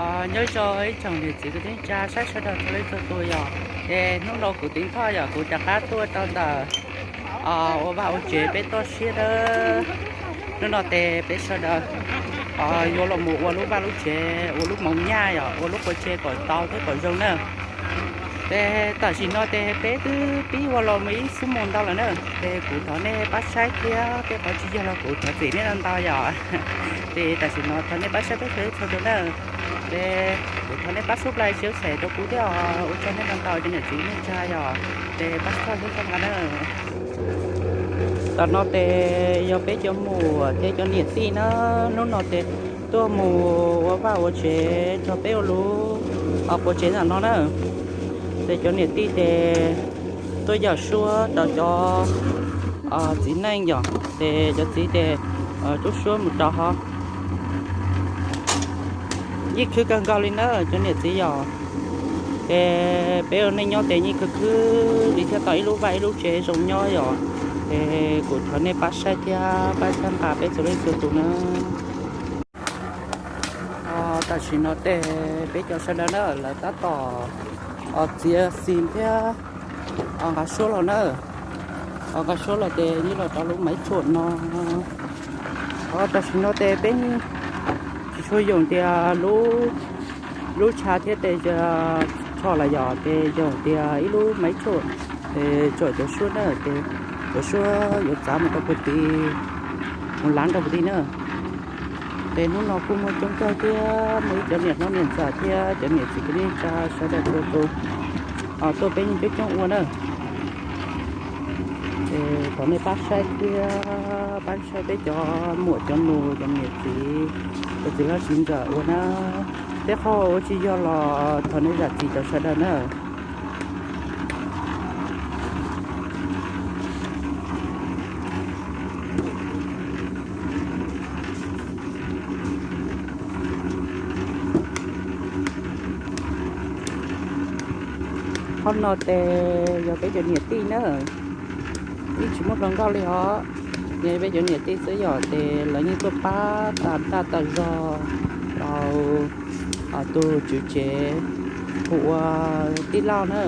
Nyob zoo ib tsoom niam txiv kwv tij neej tsa saib sawv daws txhua leej txhua tus yom. Es hnub no kuv Tij Thoj yom, kuv rov qab tuaj rau ntawm ua vaj ua tsev peb toj siab na. Hnub no ces peb sawv daws yuav los mus ua lub vaj lub tsev, ua lub moov nyaj yom, ua lub qub tsev kom tau thiab kom zoo na. Ces tam sim no ces peb twb pib ua los mus ib xuab moos ntau lawm na. Ces kuv thov nej pab saib thiab, tej qhov tsis yog los kuv thov txim nej ntau yom. Ces tam sim no thov nej pab saib peb sawv daws txhua tus na. Ces kuv thov nej pab subscribe, share rau kuv thiab os. Ua tsaug nej ntau ntau cov niam txiv neej tsa yom. Ces pab txhawb thiab txhawb nqa na. Tam no ces yog peb cov muam thiab cov niam tij na. Hnub no ces tuaj mus ua vaj ua tsev rau peb ua lub qub tsev ntawm no na. Ces cov niam tij ces tuaj yawm suab rau cov txiv neej yom, ces cov txiv ces rub suab mus rau hauv. Yeej khwv kawg nkaus li na cov niam txiv yom. Ces peb ua neej nyob ces yeej khwv khwv li thiaj tau ib lub vaj ib lub tsev zoo nyob yom. Ces kuv thov nej pab saib thiab pab txhawb nqa peb txhua leej txhua tus na. Tam sim no ces peb cov sawv daws na lawv tab tom txiav xis thiab nqa suab los na. Nqa suab los ces yeej los rau lub maiv tsuam no. Tam sim no ces peb tsis tshua yoom tias lub tshav thiab tes tsho lawm yom, ces yoom tias ib lub maiv tsuam, ces tsuam cov suab na, ces cov suab yuav txav mus rau puag tid, mus lav rau puag tid na. Ces hnub no kuj muaj coob kawg thiab, muaj ib cov niam hlob niam ntxawm thiab cov niam txiv kwv tij neej tsa sawv daws txhua tus tuaj peb yeej coob coob ua na. Ces thov nej pab saib thiab pab saib peb cov muam cov nus cov niam txiv, cov txiv hlob txiv ntxawm ua na. Tej qhov ua tsis yog los thov nej zam txim rau sawv daws na. Qhov no ces yog peb cov niam tij na, yeej tsis muaj hluas nkauj li os. Yog peb cov niam tij xwb yom, ces lawv yeej tuaj pab tas dag tas zog rau tus tswv tsev hu ua tij laug na.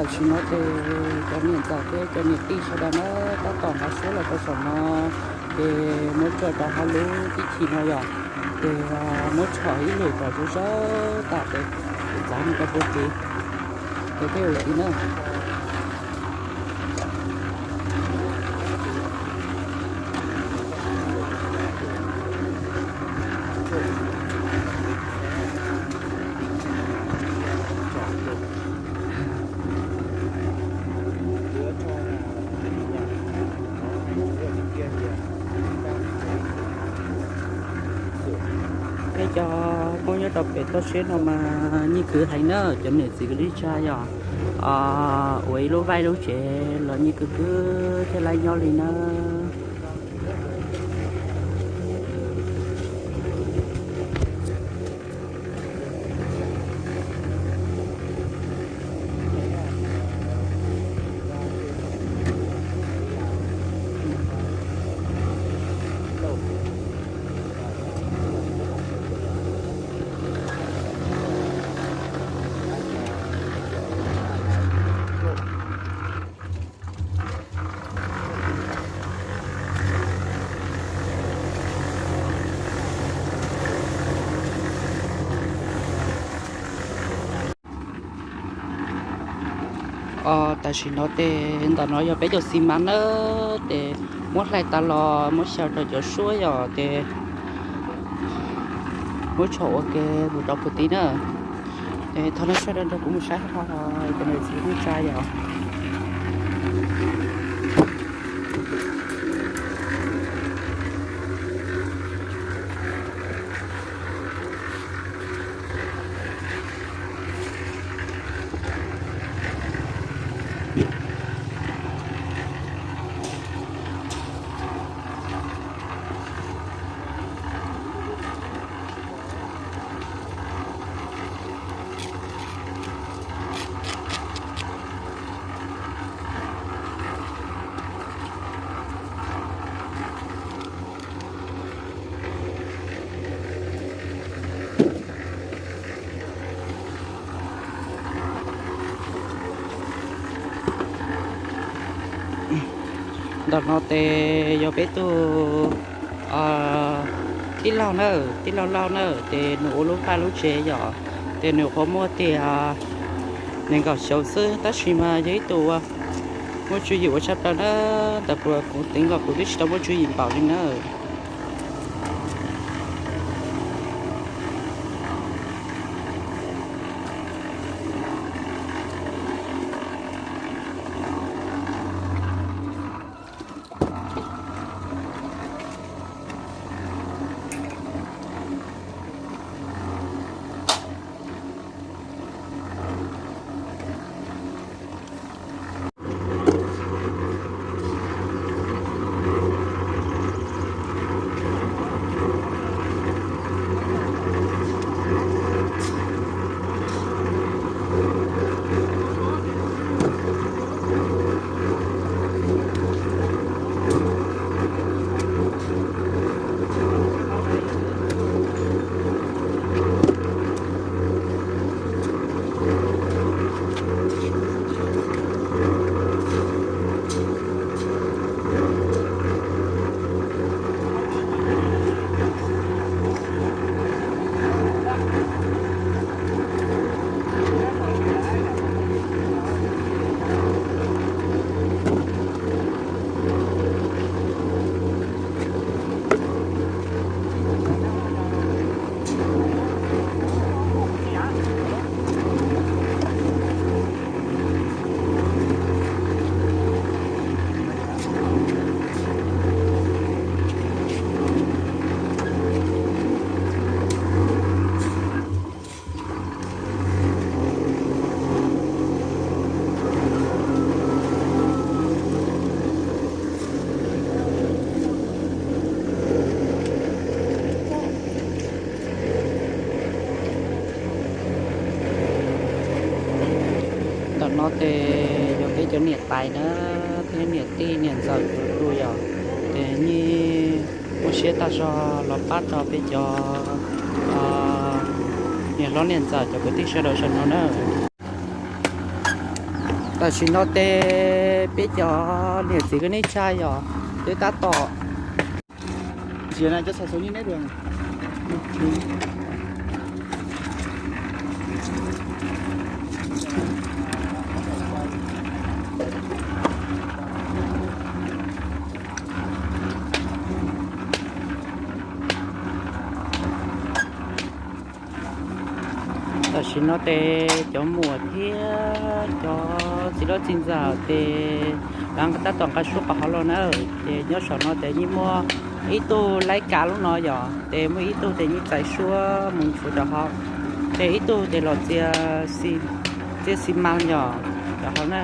Tam sim no ces cov niam ntxawm thiab cov niam tij sawv daws na tab tom nqa suab los rau saum no, ces muab tso rau hauv lub tib chim no yom, ces muab tso ib lwm kom zoo zoo tas ces txav mus rau puag tid, ces peb ua li na. Nyob rau pem toj siab no mas yeej khwv heev na, cov niam txiv kwv tij neej tsa yog ua ib lub vaj lub tsev los yeej khwv khwv thiab laj nyob li na. Tam sim no ces ntawm no yog peb cov xi mas na, ces muab hlais tas los muab xyaw rau cov suab yom, ces muab tsho ua ke mus rau puag tid na. Ces thov nej sawv daws nrog kuv mus saib ho cov niam txiv neej tsa yom. Ntawm no ces yog peb tug tij laug na, tij laug Lauj na, ces nws ua lub vaj lub tsev yom, ces nws qhuav muaj tias nees nkaum xyoo xwb tab sis mas yog ib tug muaj tswv yim ua tshaj plaws na. Ntawm kuv teev los kuv twb tsis tau muaj tswv yim npaum li na. Ntawm no ces yog peb cov niam tais na, thiab niam tij niam ntxawm tus yog, ces yeej muaj siab tag zog los pab rau peb cov niam hlob niam ntxawm cov kwv tij sawv daws saum no na. Tam sim no ces peb cov niam txiv kwv tij neej tsa yog twb tab tom Tam sim no ces cov muam thiab cov txiv hlob txiv ntxawm ces lawv tab tom nqa suab qhov hauv los na, ces nyob saum no ces yeej muaj Ib tug laib kav lub no yom, ces muaj ib tug ces yeej txais suab mus nchuav rau hauv, ces ib tug ces los txiav xi mas yom rau hauv na.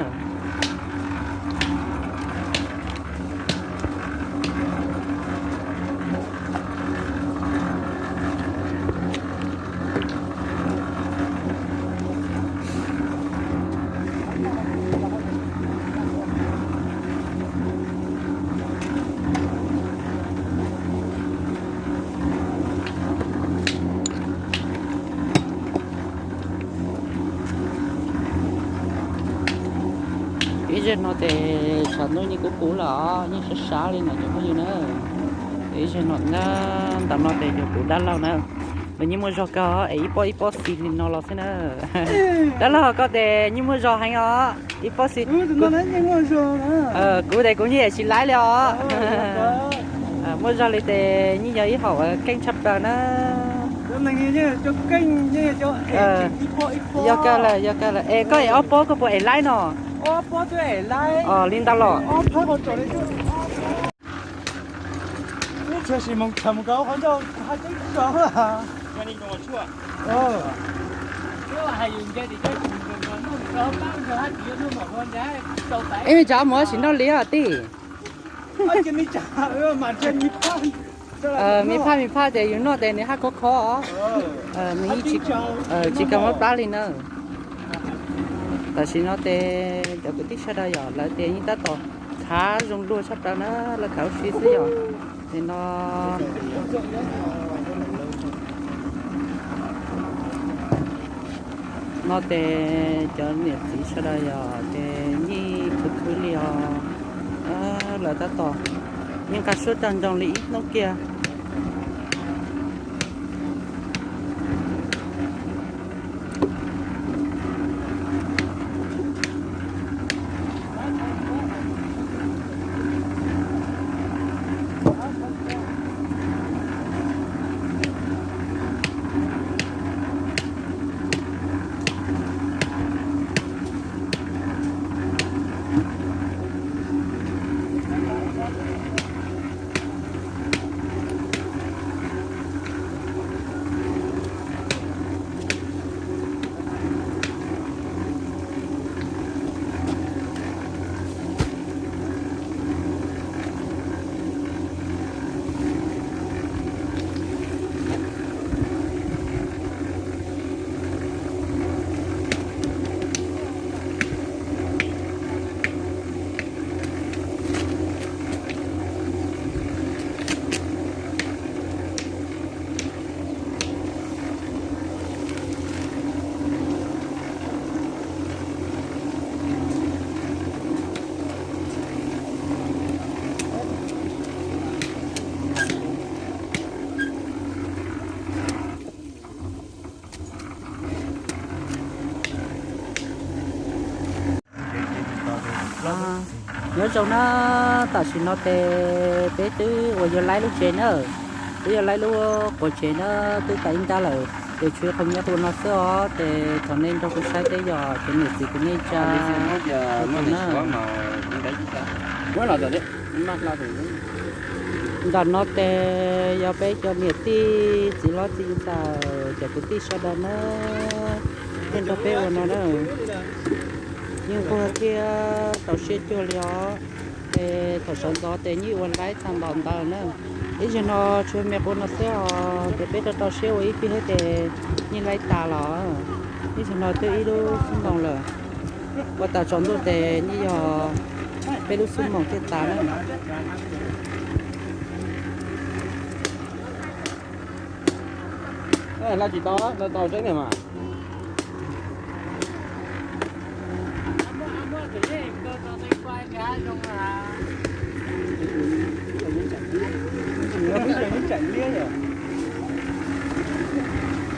Ib zaug no ces tshav ntuj yeej kub kub lawm os, yeej sab sab li no cov phooj ywg na. Ib zaug no na, ntawm no ces cov kuv dab laug na, lawv yeej muaj zog kawg es ib pob ib pob xis li no los xwb na. Dab laug koj ces yeej muaj zog heev os, ib pob xis. Kuv ces kuv yeej tsis laib li os. Muaj zog li ces yeej yog ib hom keej tshaj plaws na. Yog kawg lawm, yog kawg lawm. Es koj es ob pob koj puas es laib no? Li ntawd los. Ib me tsam mus sim noj li os tij. Me phaj me phaj ces yus noj ces nws haj khov kho, nws tsis kawg muab plab li na. Tam sim no ces cov kwv tij sawv daws yom, lawv tias yeej tab tom khav zoo dua tshaj plaws na, lawv khav ua si xwb yom. Ces no no ces cov niam txiv sawv daws yom, ces yeej khwv khwv li os. Lawv tab tom yeej nqa suab cog ncoo li ib hnub kiag. Nyob zoo na, tam sim no ces peb twb uas yuav laib lub tsev na, twb yuav laib lub quav tsev na, twb tas ib nrab lawm, ces tshuav qhov me qhov no xwb os. Ces thov nej nrog kuv saib teb yom, ces niam txiv kuv nej tsa na. Ntawm no ces yog peb cov niam tij txiv hlob txiv ntxawm cov kwv tij sawv daws na, nej nrog peb ua no na. Yeej nquag thiab txaus siab cuag li os. Ces thaum sawv ntxov ces yeej ua laib tag npaum ntawd na. Ib zaug no tshuav me quav no xwb os, ces peb rau rau siab ua ib pliag thiab ces yeej laib tas los. Ib zaug no twb ib lub xub moos lawm, ua tas tsaus ntuj ces yeej yog peb lub xub moos thiaj tas na. Hla tsis tau, hla tau tseeb na mas.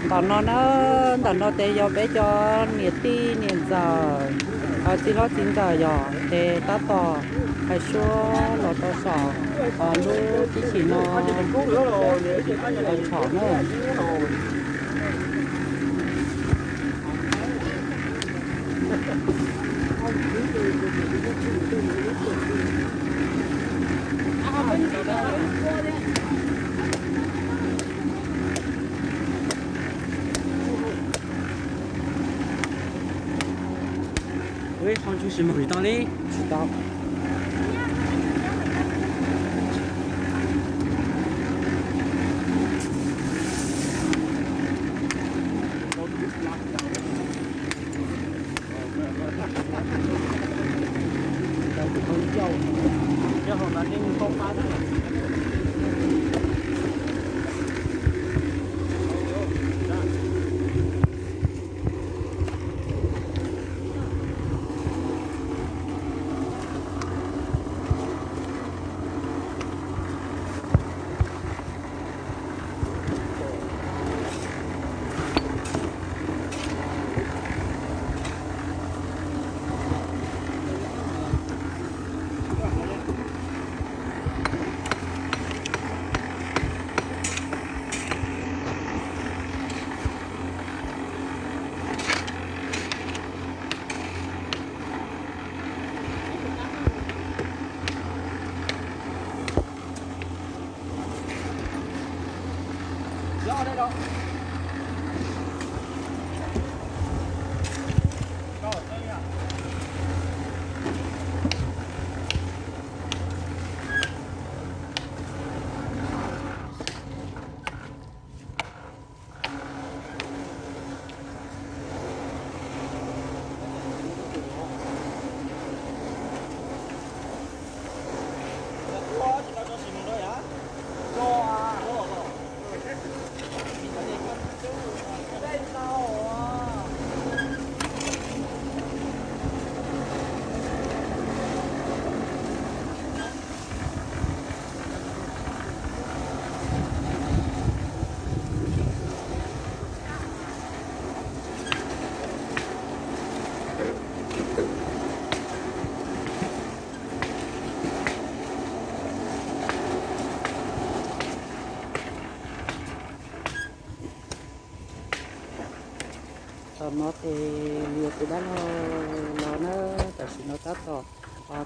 Ntawm no na, ntawm no ces yog peb cov niam tij niam ntxawm, txiv hlob txiv ntxawm yom, ces tab tom hais suab los rau saum lub tib chim no tshom na. Ub, qhov ntsuj tsis moog tsis tau li. Tsis tau. Tam no tes yuav tus dab laug los na, tam sim no tab tom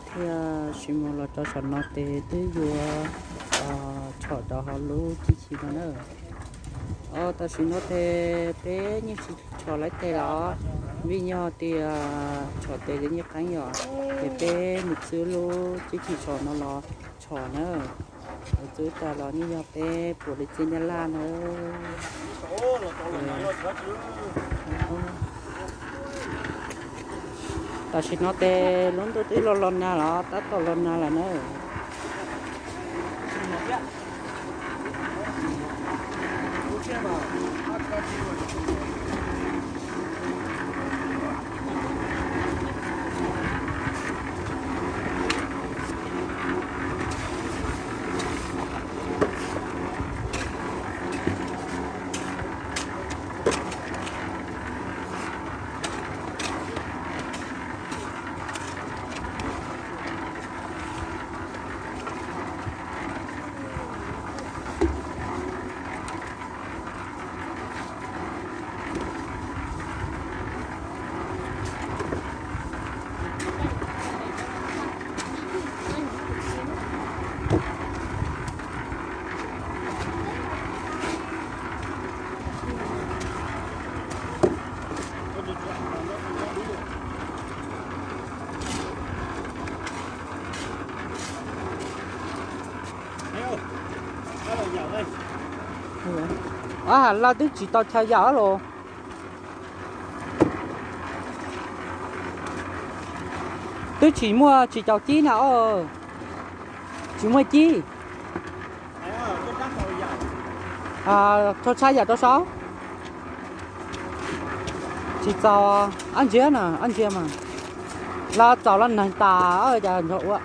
thiaj sim mus los rau saum no tes twb yuav tshom rau hauv lub cib chim no na. Tam sim no tes peb yeej tsis tshom lawv tes los, vim yog tias tshom tes yeej qeeb yom, ces peb mus txwb lub cib chim tshom no los tshom na. Txwb tas los yeej yog peb puav leej txij nyab laj na. Tam sim no tes lub ntuj twb los los nag los tab tom los nag lawm na. Los twb tsis tau chaw yam los, twb tsis muaj tsis caum cib na os, tsis muaj cib. Rau tshaj yam rau saum, tsis txaus, ob ntsiab na, ob ntsiab mas, los txaus los neeg tas cas nrog ua.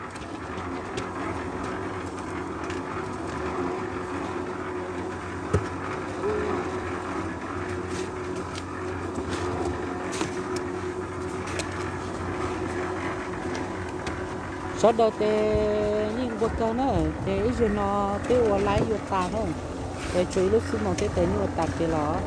Sawv daws tes yeej npua kawg na, ces ib zaug no twb ua laib yuav tas na, ces tshuav ib lub xub moos thiab tes nyuj ua tas kiag los.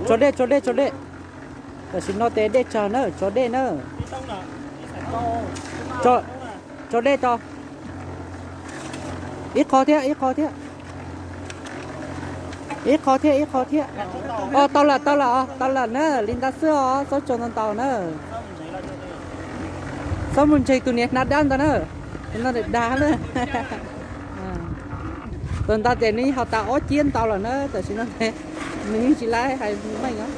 Tso dej, tso dej, tso dej. Tam sim no ces dej tsawg na, tso dej na. Tso dej tso. Ib qho thiab, ib qho thiab. Ib qho thiab, ib qho thiab. Tau lawm, tau lawm, tau lawm na, li ntawd xwb os, txhob tso ntau ntau na. Txhob mus ntseeg tus niam hnav dab ntawd na, tus no dag na. Tus ntawd ces nws ho tas ob ciab ntau lawm na, tam sim no nws yeej tsis laib hais meej os.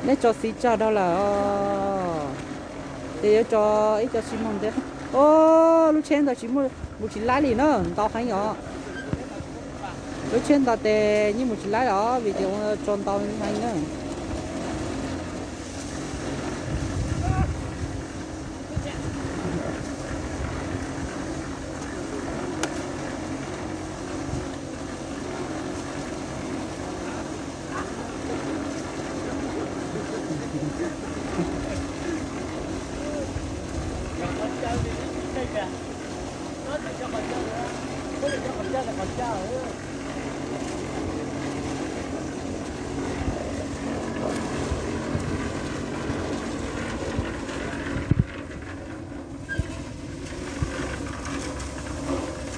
Neb tso xiv tsawg dhau lawm os. Ces yuav tso ib co xi moos thiab. Lub tsheb ntawd tsis muaj, mus tsis laib li na, ntau heev os. Lub tsheb ntawd ces yeej mus tsis laib os, vim tias ua tso ntau heev na.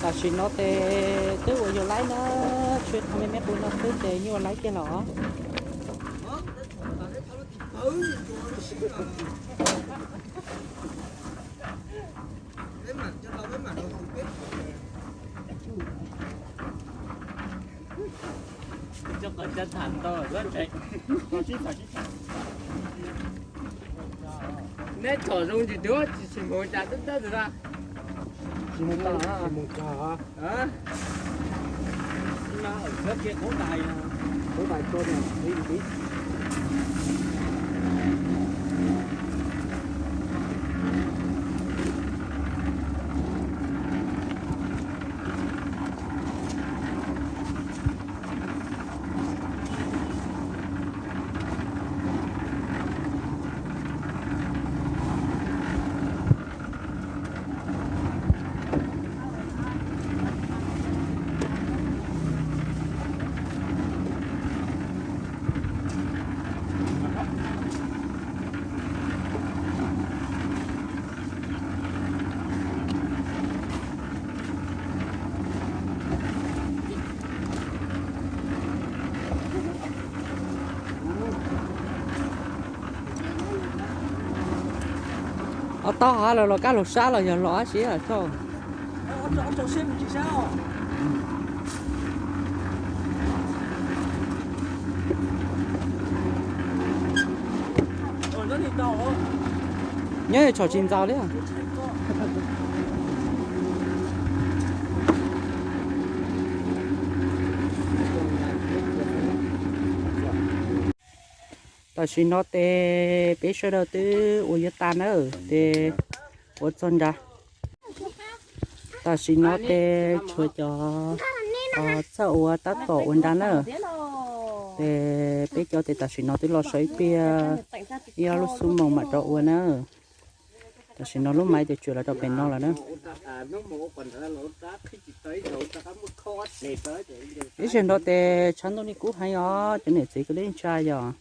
Tam sim no ces twb ua yuav laib na, tshuav me me qub no xwb ces yeej ua laib kiag los. Neb tsom zoo tsis tuav tsis tsis mus cas twb tawb tsis tag. Ob tog los los kab laug sab los yog los ab si tso. Nyob tsom tsis ntxaus li. Tam sim no ces peb sawv daws twb ua yuav tas na, ces ua txog nrad. Tam sim no ces tshuav cov txawj ua tab tom ua nrad na. Ces peb cov ces tam sim no twb los sawv ib pliag, ib ob lub xub moos mam rov ua na. Tam sim no lub maiv ces tsuas los rau pem no lawm na. Ib zaug no ces tshav ntuj li kub heev os, cov niam txiv kuv li ntsa yog.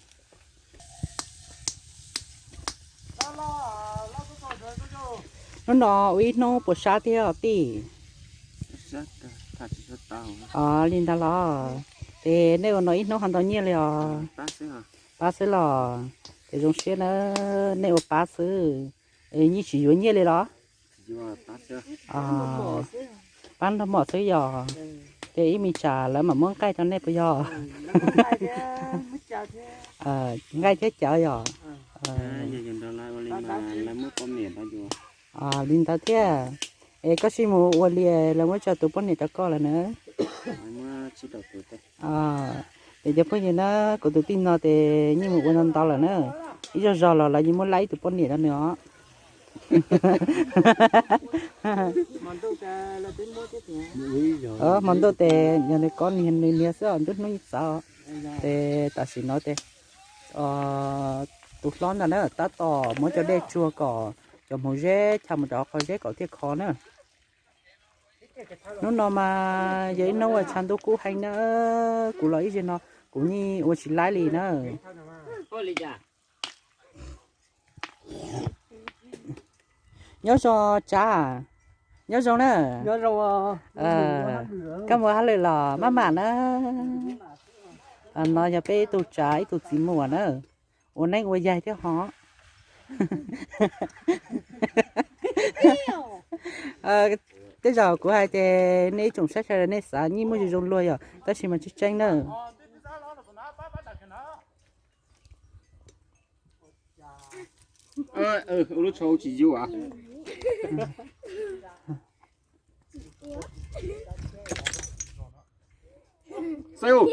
Hnub no ua ib hnub puas sab thiab os tij? Li ntawd los, ces nej ua no ib hnub ho ntau nyiaj li os? Pab xwb los, ces zoo siab na, nej ua pab xwb, yeej tsis yuav nyiaj li los? Pab nrog mom xwb yog, ces ib me tsam lawv mam muab nqaij rau nej puas yog? Nqaij thiab cawv yog. Li ntawd thiab, es koj sim mus ua li lawv muab tso tus poj niam rau koj lawm na. Ces cov phooj ywg na, kuv tus tij no ces yeej mus ua ntau ntau lawm na, ib zaug zog los lawv yeej muab laib ib tus poj niam rau nws os. Hmo ntuj ces yog nws koj niag nws niag xwb os, nruab hnub yeej txawv. Ces tam sim no ces tus hlob ntawd na tab tom muab cov dej tsuag kom cov hmoov zeb chaws mus rau qhov zeb kom thiaj khov na. Hnub no mas yog ib hnub uas tshav ntuj kub heev na, kuv los ib zaug no kuv yeej ua tsis laib li na. Nyob zoo Tsav, nyob zoo na. Koj mus hauj lwm los maj mam na. No yog peb ib tug tsav ib tug txiv muam na, ua neeb ua yaig thiab hov. Tej zaum kuv hais ces nej ib tsoom saib sawv daws nej xav yeej muaj zoo zoo luag yom, tab sis mas tseeb tseeb na. Lub tsho tsis yuav. Xaib ub.